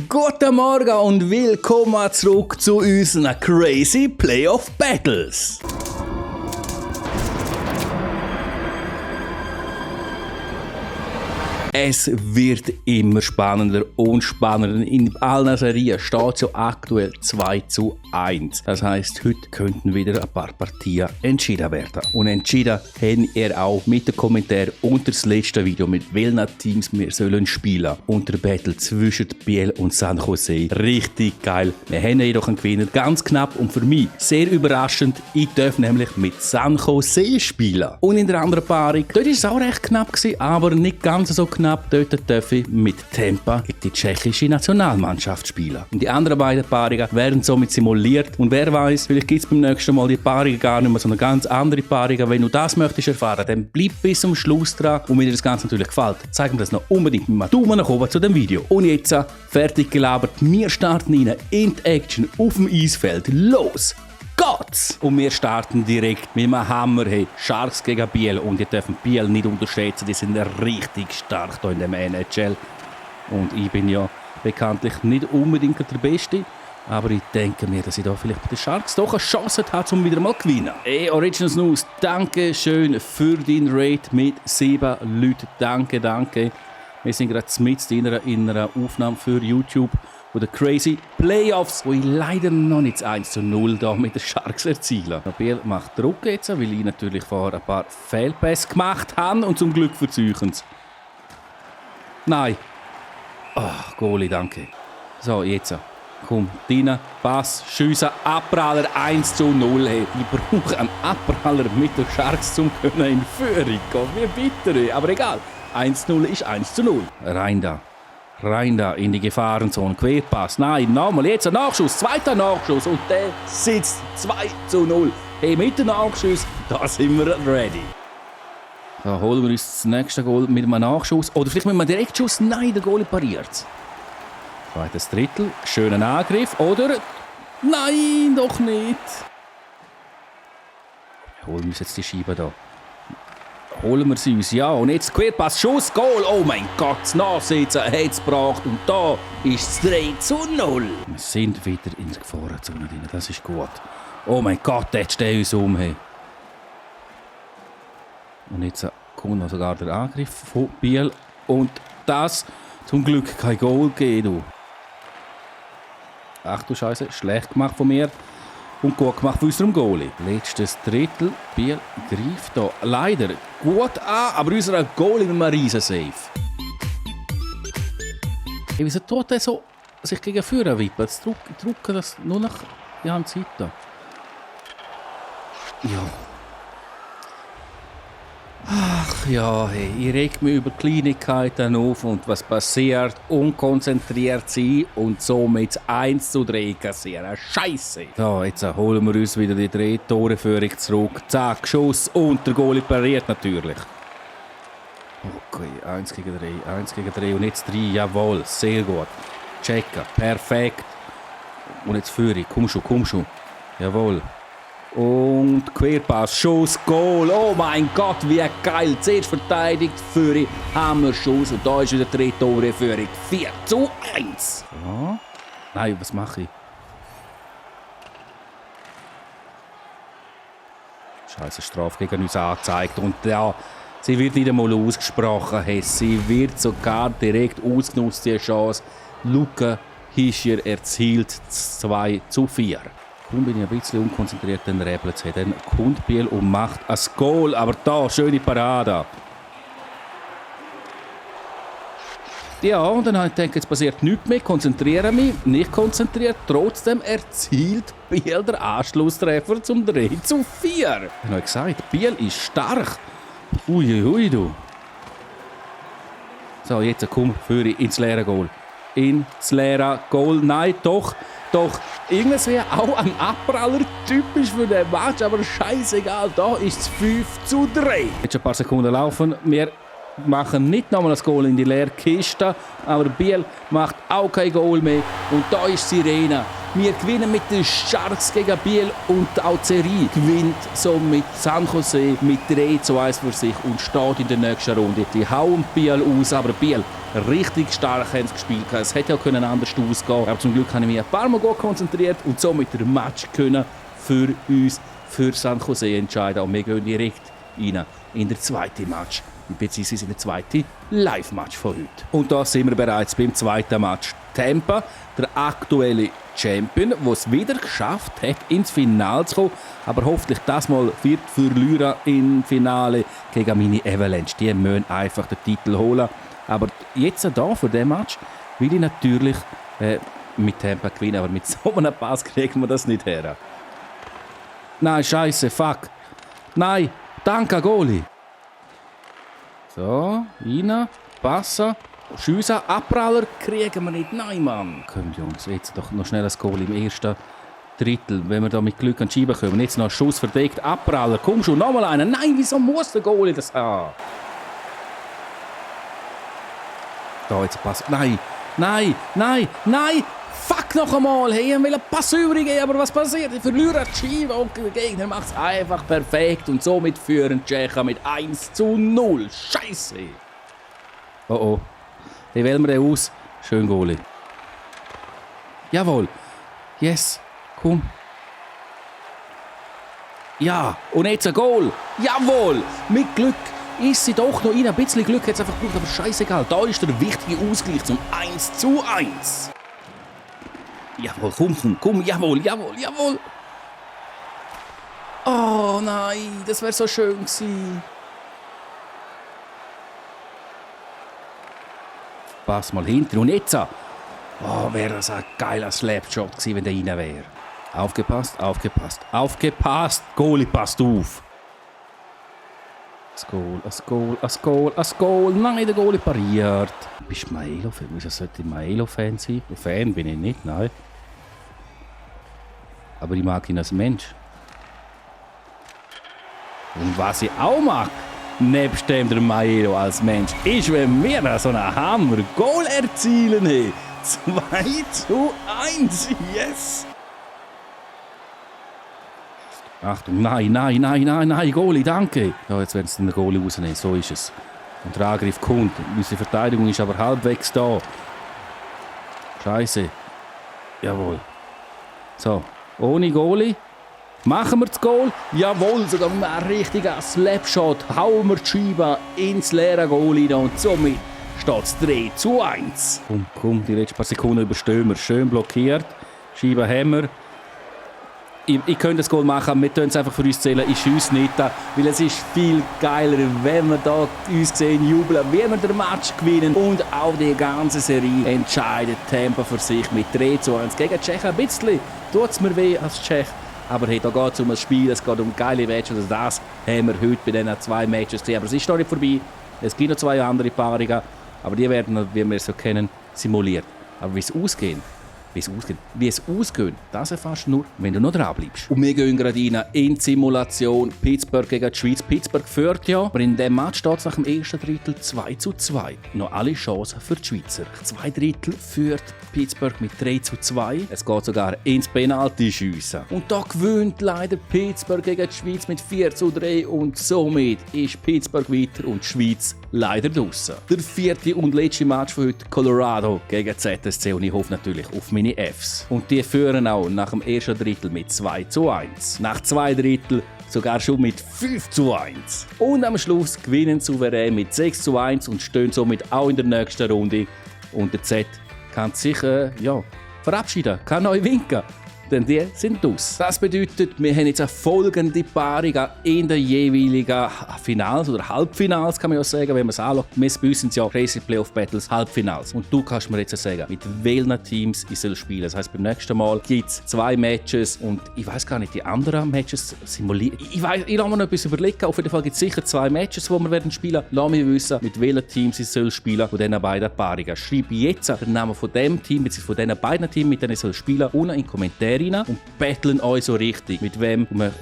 Guten Morgen und willkommen zurück zu unseren Crazy Playoff Battles. Es wird immer spannender und spannender. In allen Serien steht es ja aktuell 2:1. Das heisst, heute könnten wieder ein paar Partien entschieden werden. Und entschieden haben ihr auch mit den Kommentaren unter das letzte Video, mit welchen Teams wir sollen spielen. Und der Battle zwischen Biel und San Jose. Richtig geil. Wir haben jedoch einen Gewinner. Ganz knapp und für mich sehr überraschend. Ich darf nämlich mit San Jose spielen. Und in der anderen Paarung, dort war es auch recht knapp, aber nicht ganz so knapp. Dort darf ich mit Tampa gegen die tschechische Nationalmannschaft spielen. Und die anderen beiden Paarungen werden somit simuliert. Und wer weiß, vielleicht gibt es beim nächsten Mal die Paarungen gar nicht mehr, sondern ganz andere Paarungen. Wenn du das möchtest erfahren, dann bleib bis zum Schluss dran. Und wenn dir das Ganze natürlich gefällt, zeig mir das noch unbedingt mit einem Daumen nach oben zu dem Video. Und jetzt fertig gelabert. Wir starten rein in die Action auf dem Eisfeld. Los! Geht's! Und wir starten direkt mit einem Hammer. Hey, Sharks gegen Biel. Und ihr dürft Biel nicht unterschätzen, die sind richtig stark hier in dem NHL. Und ich bin ja bekanntlich nicht unbedingt der Beste. Aber ich denke mir, dass ich da vielleicht bei den Sharks doch eine Chance habe, um wieder mal zu gewinnen. Hey, Original Snooze, danke schön für deinen Raid mit 7 Leuten. Danke. Wir sind gerade mitten in einer Aufnahme für YouTube. Oder Crazy Playoffs, wo ich leider noch nicht 1:0 da mit den Sharks erziele. Biel macht Druck jetzt, weil ich natürlich vorher ein paar Fehlpässe gemacht habe und zum Glück verzeichnen sie. Nein. Ach, Goalie, danke. So, jetzt. Komm, rein, Pass, Schüsse, Abpraller 1:0. Hey, ich brauche einen Abpraller mit den Sharks, um in Führung zu gehen. Wie bitter, aber egal. 1:0 ist 1:0. Rein da in die Gefahrenzone. Querpass. Nein, nochmal. Jetzt ein Nachschuss. Zweiter Nachschuss. Und der sitzt 2:0. Hey, mit dem Nachschuss, da sind wir ready. Da holen wir uns das nächste Goal mit einem Nachschuss. Oder vielleicht mit einem Direktschuss. Nein, der Goalie pariert. Zweites Drittel. Schöner Angriff. Oder? Nein, doch nicht. Holen wir uns jetzt die Scheibe da. Holen wir sie uns, ja. Und jetzt Querpass, Schuss, Goal. Oh mein Gott, das Nachsitzen hat es gebracht. Und da ist es 3:0. Wir sind wieder in der Gefahrenzone drin. Das ist gut. Oh mein Gott, jetzt stehen uns um. Hey. Und jetzt kommt noch sogar der Angriff von Biel. Und das zum Glück kein Goal geben. Ach du Scheiße, schlecht gemacht von mir. Und gut gemacht von unserem Goalie. Letztes Drittel. Biel greift hier leider gut an, aber unser Goalie mit einem riesen Save. Wieso tut er so sich gegen Führer wippen? Jetzt drücken das nur nach der Zeit da. Ja. Ach ja, hey, ich reg mich über Kleinigkeiten auf und was passiert, unkonzentriert sein und somit 1:3 kassieren. Scheisse! So, jetzt holen wir uns wieder die 3-Tore-Führung zurück. Zack, Schuss und der Goalie pariert natürlich. Okay, 1:3 und jetzt 3, jawohl, sehr gut. Checken, perfekt. Und jetzt Führung, komm schon. Jawohl. Und Querpass, Schuss, Goal. Oh mein Gott, wie geil. Zuerst verteidigt, Führung, Hammerschuss. Und da ist wieder 3-Tore-Führung. 4:1. Ja. Nein, was mache ich? Scheiße, Strafe gegen uns angezeigt. Und ja, sie wird nicht einmal ausgesprochen. Hey, sie wird sogar direkt ausgenutzt, die Chance. Luca Hischier erzielt 2:4. Kaum bin ich ein bisschen unkonzentriert, dann rebelt es. Dann kommt Biel und macht ein Goal. Aber da, schöne Parade. Ja, und dann habe ich gedacht, jetzt passiert nichts mehr. Konzentriere mich. Nicht konzentriert. Trotzdem erzielt Biel den Anschlusstreffer zum 3:4. Ich habe gesagt, Biel ist stark. Ui, du. So, jetzt komm, Führer ins leere Goal. Ins leere Goal. Nein, doch, irgendwie auch ein Abpraller, typisch für den Match, aber scheißegal, da ist es 5:3. Jetzt ein paar Sekunden laufen, wir machen nicht nochmal das Goal in die leere Kiste, aber Biel macht auch kein Goal mehr und da ist Sirene. Wir gewinnen mit den Sharks gegen Biel und auch Serie gewinnt somit San Jose mit 3:1 für sich und steht in der nächsten Runde. Die hauen Biel aus, aber Biel richtig stark haben sie gespielt. Es hätte ja anders ausgehen, aber zum Glück habe ich mich ein paar Mal gut konzentriert und somit den Match können für uns, für San Jose entscheiden. Und wir gehen direkt rein in den zweiten Match, beziehungsweise in den zweiten Live-Match von heute. Und da sind wir bereits beim zweiten Match. Tampa, der aktuelle Champion, der es wieder geschafft hat, ins Finale zu kommen, aber hoffentlich das mal wird für Lyra im Finale gegen meine Avalanche. Die müssen einfach den Titel holen. Aber jetzt hier für diesen Match will ich natürlich mit Tampa gewinnen, aber mit so einem Pass kriegt man das nicht her. Nein, scheiße, fuck. Nein, danke, Goalie. So, rein, passen, schiessen, Abpraller kriegen wir nicht. Nein, Mann. Kommt, Jungs, jetzt doch noch schnell ein Goal im ersten Drittel, wenn wir da mit Glück an die Scheibe kommen. Jetzt noch ein Schuss verdeckt, Abpraller, komm schon, nochmal einer. Nein, wieso muss der Goalie das haben? Da, jetzt passt. Nein, nein, nein, nein! Fuck noch einmal! Hey, ich will einen Pass übrig, aber was passiert? Ich verliere die Scheibe und der Gegner macht es einfach perfekt und somit führen die Tschechen mit 1:0. Scheiße! Oh oh. Wie wählen wir den aus? Schön Goalie. Jawohl. Yes. Komm. Ja, und jetzt ein Goal. Jawohl. Mit Glück ist sie doch noch rein. Ein bisschen Glück hat es einfach gebraucht, aber scheißegal. Da ist der wichtige Ausgleich zum 1:1. Jawohl, komm, jawohl. Oh nein, das wäre so schön gewesen. Pass mal hinter und jetzt. Oh, wäre das ein geiler Slapshot gewesen, wenn der rein wäre. Aufgepasst. Goalie passt auf. Das Goal. Nein, der Goalie pariert. Bist du Maelo-Fan? Wieso sollte ich Maelo-Fan sein? Fan bin ich nicht, nein. Aber ich mag ihn als Mensch. Und was ich auch mag, nebst dem der Maelo als Mensch, ist, wenn wir so einen Hammer-Goal erzielen. 2:1, yes! Achtung, nein, Goalie, danke. Ja, jetzt werden sie den Goalie rausnehmen, so ist es. Und der Angriff kommt, unsere Verteidigung ist aber halbwegs da. Scheiße. Jawohl. So, ohne Goalie. Machen wir das Goal? Jawohl, sogar mit einem richtigen Slapshot hauen wir die Scheibe ins leere Goal rein und somit steht es 3:1. Komm, die letzten paar Sekunden überstehen wir. Schön blockiert. Scheibe haben wir. Ich könnte das Goal machen, wir können es einfach für uns zählen, ich schiesse nicht, weil es ist viel geiler, wenn wir da uns sehen jubeln, wie wir den Match gewinnen und auch die ganze Serie entscheidet Tampa für sich mit 3:1 gegen Tschechien. Ein bisschen tut es mir weh als Tschech, aber hey, da geht es um ein Spiel, es geht um geile Matches, also das haben wir heute bei diesen 2 Matches gesehen, aber es ist noch nicht vorbei, es gibt noch 2 andere Paarungen, aber die werden, wie wir es so kennen, simuliert. Aber wie es ausgeht, das erfährst du nur, wenn du noch dran bleibst. Und wir gehen gerade rein in die Simulation Pittsburgh gegen die Schweiz. Pittsburgh führt ja, aber in diesem Match steht es nach dem ersten Drittel 2:2. Noch alle Chancen für die Schweizer. 2 Drittel führt Pittsburgh mit 3:2. Es geht sogar ins Penalty-Schiessen. Und da gewinnt leider Pittsburgh gegen die Schweiz mit 4:3 und somit ist Pittsburgh weiter und die Schweiz leider draussen. Der 4. und letzte Match von heute, Colorado gegen ZSC, und ich hoffe natürlich auf meine Fs. Und die führen auch nach dem ersten Drittel mit 2:1. Nach 2 Drittel sogar schon mit 5:1. Und am Schluss gewinnen souverän mit 6:1 und stehen somit auch in der nächsten Runde. Und der Z kann sich verabschieden, kann neu winken. Denn die sind aus. Das bedeutet, wir haben jetzt eine folgende Paarung in den jeweiligen Finals oder Halbfinals, kann man ja sagen, wenn man es anschaut. Bei uns sind es ja Crazy Playoff Battles, Halbfinals. Und du kannst mir jetzt sagen, mit welchen Teams ich soll spielen. Das heisst, beim nächsten Mal gibt es 2 Matches und ich weiß gar nicht, die anderen Matches simulieren. Ich lasse mir noch etwas überlegen. Auf jeden Fall gibt es sicher 2 Matches, die wir werden spielen. Lass mich wissen, mit welchen Teams ich soll spielen von diesen beiden Paarungen. Schreib jetzt den Namen von dem Team, bzw. von diesen beiden Teams, mit denen ich spielen soll, unten in die Kommentare und battlen euch so richtig, mit wem wir...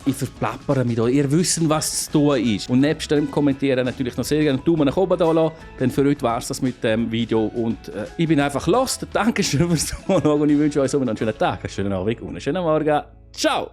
ich verplappere mich da. Ihr wisst, was zu tun ist. Und nebst dem Kommentieren natürlich noch sehr gerne einen Daumen nach oben da lassen. Denn für heute war es das mit dem Video. Und ich bin einfach lost. Dankeschön fürs Zuschauen und ich wünsche euch so einen schönen Tag, einen schönen Abend und einen schönen Morgen. Ciao!